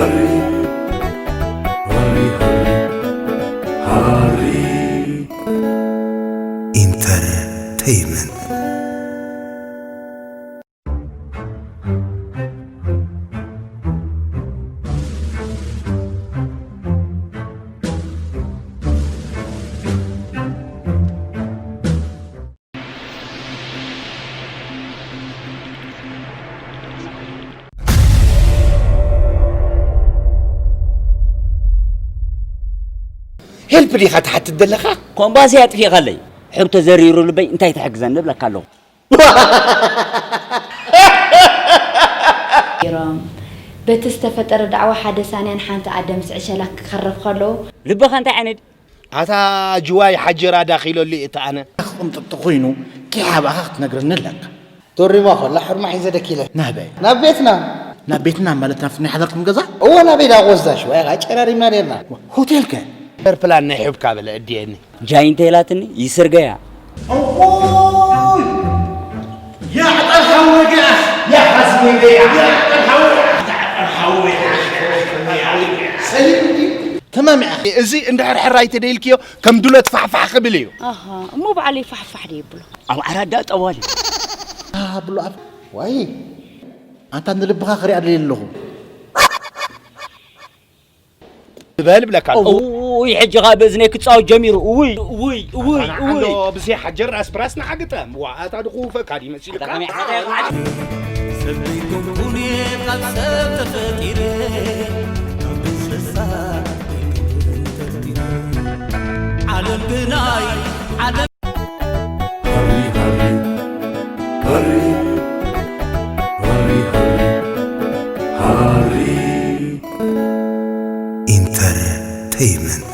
ሃሪ፣ ሃሪ፣ ሃሪ፣ ሃሪ። ኢንተርተይመንት። ሄልፕ ዲኻ ትሓትት ዘለኻ? ኮምባሲ ኣጥፊእኻለይ። ሕብ ተዘሪሩ ልበይ እንታይ ትሕግዘኒ እብለካ ኣለኹ። ነይሮም። በቲ ዝተፈጠረ ዳዕዋ ሓደ ሳንያን ሓንቲ ኣደ ምስ ዕሸላ ክኸረፍ ከለዉ። ልብኻ እንታይ ዓይነት? ኣታ ጅዋይ ሓጀራ ዳኺለሉ እቲ ኣነ። ክቕምጥጥ ኮይኑ ከይሓባኻ ክትነግረኒ ኣለካ። ዶሪማ ኮላ ሕርማ ሒዘ ደኪለ። ናበይ? ናብ ቤትና። ናብ ቤትና ማለት ናብቲ ናይ ሓዳርኩም ገዛ? እወ ናበይ ዳ ወስዳ ሽዋይ ቃ ጨራሪምና ነርና። ሆቴል ከ? ፕላን ናይ ሕብካ በለ እድየኒ። ጃይንተ ኢላትኒ ይስርገያ። ኦይ! ያዕጠር ሓወይ ገኣ! ያ ሓዝኒ ገኣ! ያዕጠር ሓወይ! ያዕጠር ሓወይ! ሰሊም እንዲ? ተማሚዓ። እዚ እንድሕር ሕራይ ተደይልክዮ ከም ዱለት ፋሕፋሕ ክብል እዩ። ኣሃ፣ እሞ በዓለይ ፋሕፋሕ ድዩ ይብሎ? ኣብ ዓራዳ ጠዋሊ። ኣሃ፣ ብሎ ኣብ ዋይ። ኣንታ ንልብኻ ክሪኣ ደልየ ኣለኹ። ትበል ብለካ ኣለኹ። ውይ፣ ሕጂ ኸኣ ብእዝነይ ክጻወት ጀሚሩ። ውይ፣ ውይ፣ ውይ፣ ኣታ ንዓንዶ ውይ። ብዘይ ሓጀር ራስ ብራስ ንዓግጠም። ዋ፣ ኣታ ድኹ ፈካዲ መሲልካ። ኣታ ከመይ ሓታ ኢኻ? ሰብ ዘይኮንኩን እየ ካብ ሰብ ተፈጢረ፣ ካብ እንስሳ ኣይኮንኩን ተፈጢረ። ዓለም ብናይ ዓለም ሃሪ፣ ሃሪ፣ ሃሪ፣ ሃሪ፣ ሃሪ፣ ሃሪ። ኢንተርተይመንት።